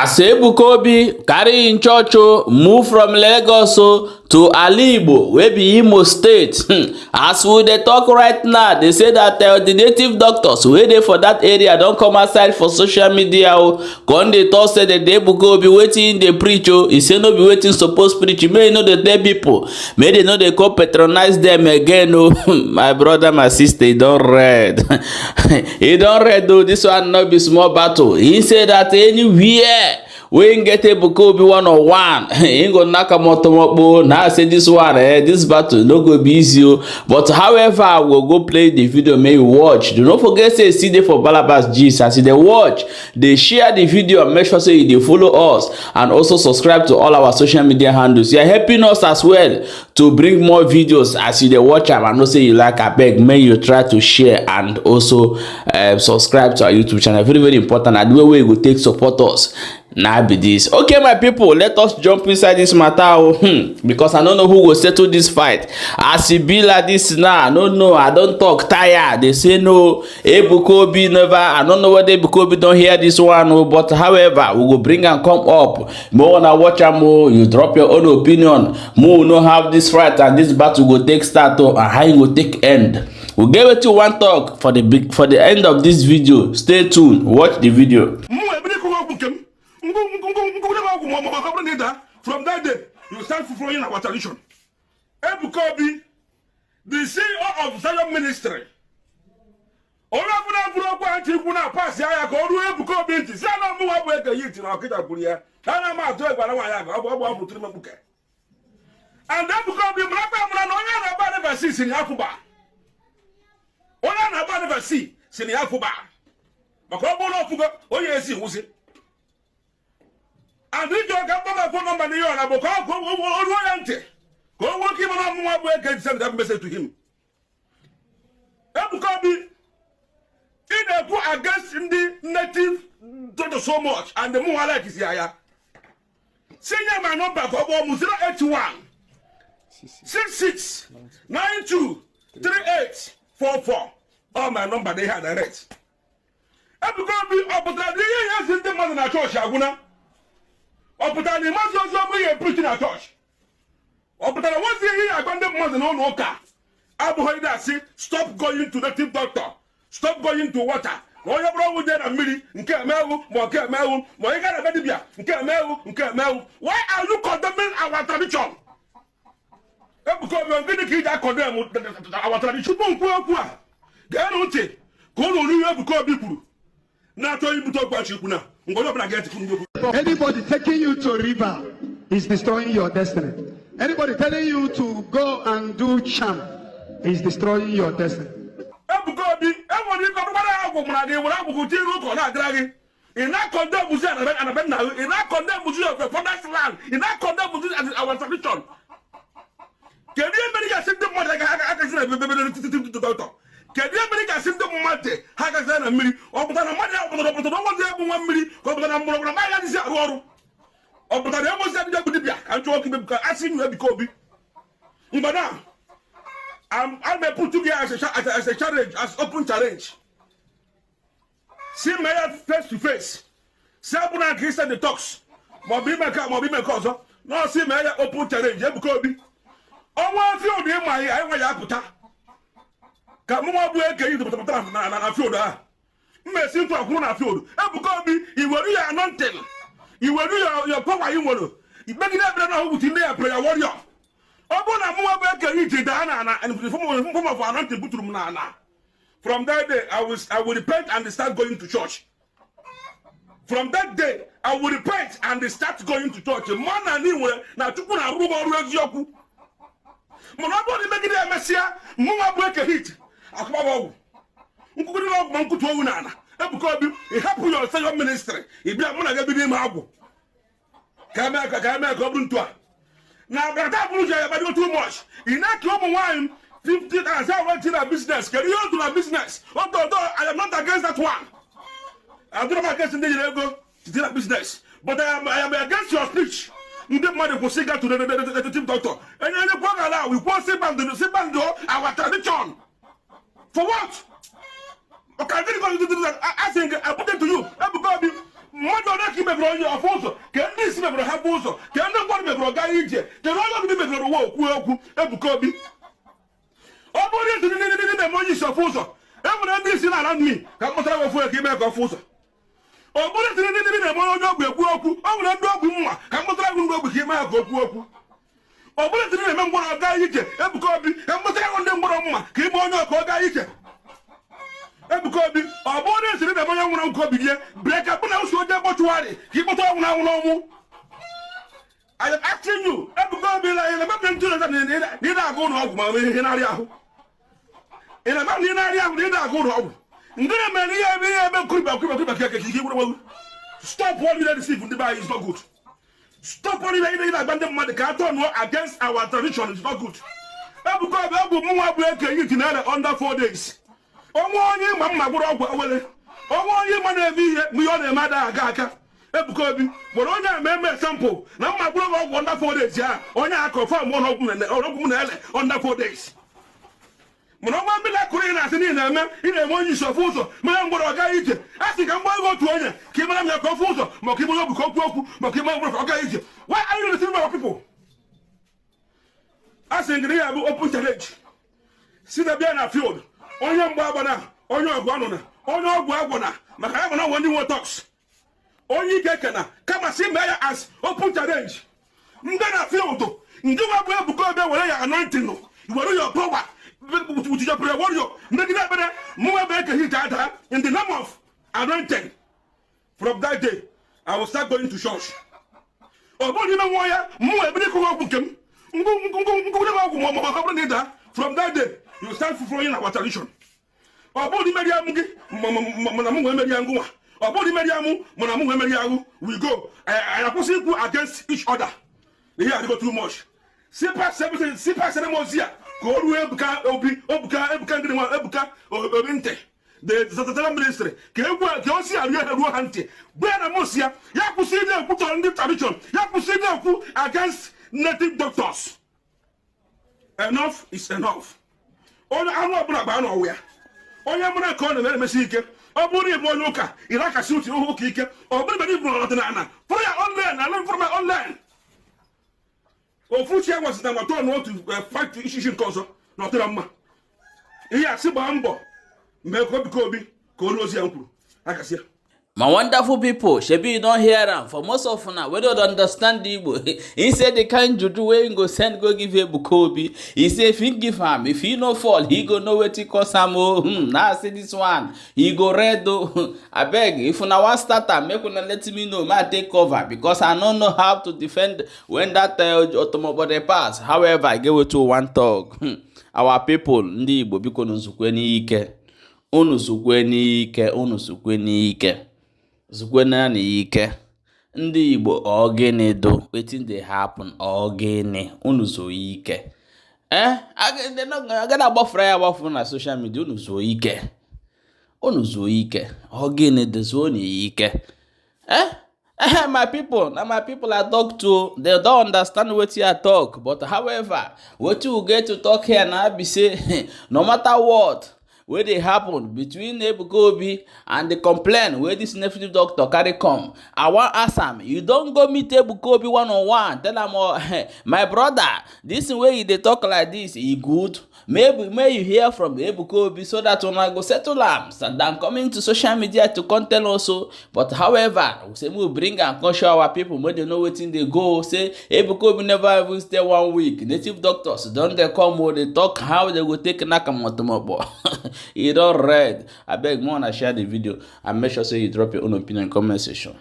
As Ebuka Obi carry im church o move from Lagos o to Alaigbo wey be Imo State. As we dey talk right now, they say that the native doctors wey dey for that area don come outside for social media o, come dey talk say the Ebuka Obi, wetin im dey preach o, e say no be wetin suppose preach, make e no dey tell people make they no dey come patronize them again o. My brother, my sister, e don red, e don red o. This one no be small battle. He say that anywhere wey him get Ebuka Obi one on one, him go knack am otomokpo. Now I say this one, this battle no go be easy o. But however, we go play the video make you watch. Do not forget say e still dey for Balabas Gist. As you dey watch, dey share the video and make sure say you dey follow us and also subscribe to all our social media handles. You are helping us as well to bring more videos. As you dey watch am, I know say you like. Abeg, make you try to share and also subscribe to our YouTube channel. Very, very important. And the way wey you go take support us na be this. Okay, my people, let us jump inside this matter o, because I no know who go settle this fight. As e be like this now, I no know. I don talk tire. They say no, Ebuka Obi never. I no know whether Ebuka Obi don hear this one o, but however, we go bring am come up. Make una watch am o. You drop your own opinion. Make we know how this fight and this battle go take start o and how e go take end. We get wetin we wan talk for the big for the end of this video. Stay tuned, watch the video. Mụ ebiri kụrụ ọgwụ nke m ngwụgwụ ọgwụ ma ọ bụrụ na ị daa. From that day you start following our tradition. Ebuka Obi, the CEO of Zion Ministry, onye ọbụla bụrụ okwu a ntị ikwu na pasị ya ka o ruo Ebuka Obi ntị, si ana mụnwa bụ eke yi na ọkịja kwuru ya ana m atụ egwu ara nwaanyị aga ọ bụ ọ bụ tụrụ mkpuke. And Ebuka Obi mara mara na onye a na-agba river sea si na ya fụba, onye a na-agba river sea si na ya fụba, maka ọ bụrụ na ọfụgo onye esi nwụsị. And iji ọka mkpọga phone number n'ihe ọ na bụ ka o ruo ya ntị, ka o nwee ike ịmara ọmụnwa bụ eke send that message to him. Ebuka Obi, ị na-ekwu against ndị native doctor so much, and mụ nwa like si ya si nye my number ka ọ kpọọ mụ 081 66 92 38 44. Ọ my number dị ihe a direct. Ebuka Obi, ọ pụtara na ihe ya ezi ndị mmadụ na chọọchị agwụna? Ọ pụtara na ịmazi ozi ọma ihe preach na chọọchị? Ọ pụtara nwazi ihe ya agwa ndị mmadụ n'ụlọ ụka abụghị ịdị asị stop going to native doctor, stop going to water, na onye bụrụ ọnwụ jee na mmiri nke emewu ma nke emewu ma onye gara ebe dibịa nke emewu nke emewu? Why are you condemning our tradition? Ebuka Obi, gịnị ka iji acondemn our tradition? Tupu nkwu okwu a, geenụ ntị ka ụlọ olu ihe Ebuka Obi kwuru na-achọ ibute okwu achị ikwu na mgbe onye ọbụla ga-eti ndị okwu. Anybody taking you to river is destroying your destiny. Anybody telling you to go and do charm is destroying your destiny. Ebuka Obi, enwere ike ọdụgbara ya agwụ mara gị were agwụgwụ tinye n'ụka ọ na-agara gị. Ị na-acondemnzi anabe nna gị, ị na-acondemnzi your father's land, ị na-acondemnzi our tradition. Kedu ihe mere ị ga-asị ndị mmadụ agazi na ebe dọkịta? Kedu ihe mere ị ga-asị ndị mmadụ ha agazi na mmiri? Ọ pụtara na mmadụ ya pụtara, ọ pụtara na onwezi egbu nwa mmiri, ka ọ pụtara na mgbọrọgwụ na mmanya adịghị arụ ọrụ? Ọ pụtara na enwezi adịghị egbu dibịa? Ka m chụọ ọkụ ibe ka asị nyu. Ebuka Obi, mgbe na I'm put together as a challenge, as open challenge. See me face to face. Si abụna Christian the talks. Ma ọ bụ ime nke a, ma ọ bụ ime nke ọzọ. No, si mee ya open challenge, Ebuka Obi. Ọnwa field ịma anyị anyị nwa ya apụta. Ka mụ nwa bụ eke yi pụtara na field ahụ. M esi ntụ akwụrụ na field. Ebuka Obi, i were ya anointing. I were your power i nwere. Ikpegide ebere na ọgwụ ndị ya prayer warrior. Ọ bụrụ na mụnwa bụ ekere iji daa na ana form of anointing buturu m na ana, from that day I will repent and start going to church. From that day I will repent and start going to church. Mma na anyị nwere na Chukwu na-arụ m ọrụ eziokwu, mana ọ bụrụ na imegide ya emesịa, mụnwa bụ eke hit akụkpọ ọgwụ nkwugide ọgwụ ma nkwutu owu na ana. Ebuka Obi, ị hapụ your second ministry, ị bịa mụ na gị bido ime agwụ ka eme ka ọ bụrụ ntu a na abịata bụrụ ji ya gbago too much. Ị na-eke ụmụ nwaanyị 50 thousand went na business. Kedu ihe otu na business oto oto? I am not against that one. I do not against ndị nyere ego site na business, but I am against your speech. Ndị mmadụ kwụsị ịga to the native doctor. Enye onye kwuo gara we kwuo si ban si ban our tradition for what? Ọka gịnị ka asị nke I put it to you, Ebuka Obi. Mmadụ ole ka i mebere onye ọfụ ụzọ, ka ndị isi mebere ha bụ ụzọ, ka ndị mmadụ mebere ọga ije? Kedu onye ọbụla mebere ụwa okwu okwu? Ebuka Obi, ọ bụrụ na ndị ndị na-eme onye isi ọfụ ụzọ, e nwere ndị isi na-ara nri ka m kpọtara ofu ka ime ka ọfụ ụzọ. Ọ bụrụ ndị ndị na-eme onye ogbi ekwu okwu, ọ nwere ndị ogbi mma ka m kpọtara gị ndị ogbi ka ime ha ka okwu okwu. Ọ bụrụ ndị na-eme mgbọrọ gaa ije, Ebuka Obi, ka m kpọtara gị ndị mgbọrọ mma ka ime onye ọka ọ gaa ije. Ebuka Obi, ọ bụrụ na esiri na-eme onye nwụrụ anwụ ka obi rie breka bụ na uso onye mortuary ka ị kpọtara nwụrụ anwụ n'ọnwụ. I am asking you, Ebuka Obi, na ị na-eme ntụ na ị na-aga ụlọ ọgwụ ma ihe na-arịa ahụ, ị na-eme na ị na-arịa ahụ na ị na-aga ụlọ ọgwụ, ndị na-eme ihe ebe ihe ebe nkuriba nkuriba nkuriba ka ka ike gwụrụ. Stop all you deceive ndị be anyị is not good. Stop all ihe na-agba ndị mmadụ ka a turn against our tradition is not good. Ebuka Obi, ọgwụ mụnwa bụ eke yi tinere under 4 days. Ọnwa onye ịma mma gwụrụ ọgwụ awele, ọnwa onye ịma na-eme ihe ma ihe ọ na-eme adaghị aga aka. Ebuka Obi gwara onye a ma eme sample na mma gwụrụ ọgwụ under 4 days ya, onye a confirm ọgwụ m na-ele under 4 days. Mana ọnwa mmiri akụrụ ị na-asị na ị na-eme, ị na-eme onye isi ọfụ ụzọ, mere mgbọrọ ọ gaghị ije. A sị ka m gbaa ego otu onye ka ị mara m ya ka ọfụ ụzọ, ma ka ime onye obi ka okwu okwu, ma ka ime mgbọrọ ka ọ gaghị ije. Why are you deceiving our people? A sị ngịrị ya bụ open challenge si na bịa na field, onye mgba agbana, onye ọgụ anọ na onye ọgwụ agwọ na maka ya na ndị nwe talks, onye ike kena kama si mee ya as open challenge. Ndị na field, ndị nwa bụ Ebuka Obi, were ya anointing, were your power with your prayer warrior, megide ekpere mụnwa bụ eke hit ada in the name of anointing. From that day, I will start going to church. Ọ bụrụ n'ime nwa ya mụnwa ebido ịkụghị ọgwụ nke m ngwụgwụ ọgwụ ma ọ bụrụ na ịda, from that day you start following our tradition. Ọ bụrụ na imeri amụ gị mana mụ nwee meri ya ngụnwa, ọ bụrụ na imeri amụ mana mụ nwee meri ahụ, we go. Anyị akwụsị ikwu against each other na ihe adịgo too much. Sipa sere m ozi a ka o ruo Ebuka Obi, Ebuka, Ebuka ndị nwa Ebuka Obi ntị, the Satanic ministry, ka egwu a ka osi arụ ya ruo ha ntị. Gwa ya na mụ si ya, ya kwụsị ịdị ekwutọrọ ndị tradition, ya kwụsị ịdị ekwu against native doctors. Enough is enough. Onye anụ ọbụla gbaa n'ọwụ ya, onye mụrụ ka ọ na-eme emesi ike. Ọ bụrụ na ịbụ onye ụka, ị na-akasị uche ụka ike. Ọ bụrụ na ịbụ ọdịnala, fụrụ ya online na fụrụ ya online. Ofu chi enwesịta ma tọọ n'otu fight ishishi nke ọzọ na ọtịra mma. Ihe a sị gbaa mbọ mee ka obi ka obi ka olu ozi ya m kwuru akasị ya. My wonderful people, shebi you don hear am. For most of una wey don understand Igbo, he say the kind juju wey him go send go give Ebuka Obi, he say if he give am, if he no fall, he go know wetin cause am o. Now see this one, he go red o. Abeg, if una wan start am, make una let me know, make I take cover, because I no know how to defend when that otomobo dey pass. However, I get wetin we wan talk. Our people, ndị Igbo, biko unu zukwe n'ike, unu zukwe n'ike, unu zukwe n'ike, zukwe n'ike. Ndị Igbo, ọ gịnị do? Wetin dey happen? Ọ gịnị? Unu zuo ike. Eh, agaghị agbafere ya agbafu na social media. Unu zuo ike, unu zuo ike. Ọ gịnị dị? Zuo n'ike. Eh eh, my people, na my people I talk to. They don understand wetin I talk. But however, wetin we get to talk here na be say, no matter what wey dey happen between Ebuka Obi and the complaint wey this native doctor carry come, I wan ask am, you don go meet Ebuka Obi one on one, tell am, "Oh, my brother, this thing wey you dey talk like this, e good?" Maybe may you hear from Ebuka Obi so that una go settle am than coming to social media to come tell us o. But however, we say we bring am come show our people, make dem know wetin dey go. Say Ebuka Obi never even stay one week, native doctors don dey come o, dey talk how they go take knack am otomokpo. E don red. Abeg, more una share the video and make sure say you drop your own opinion in comment section.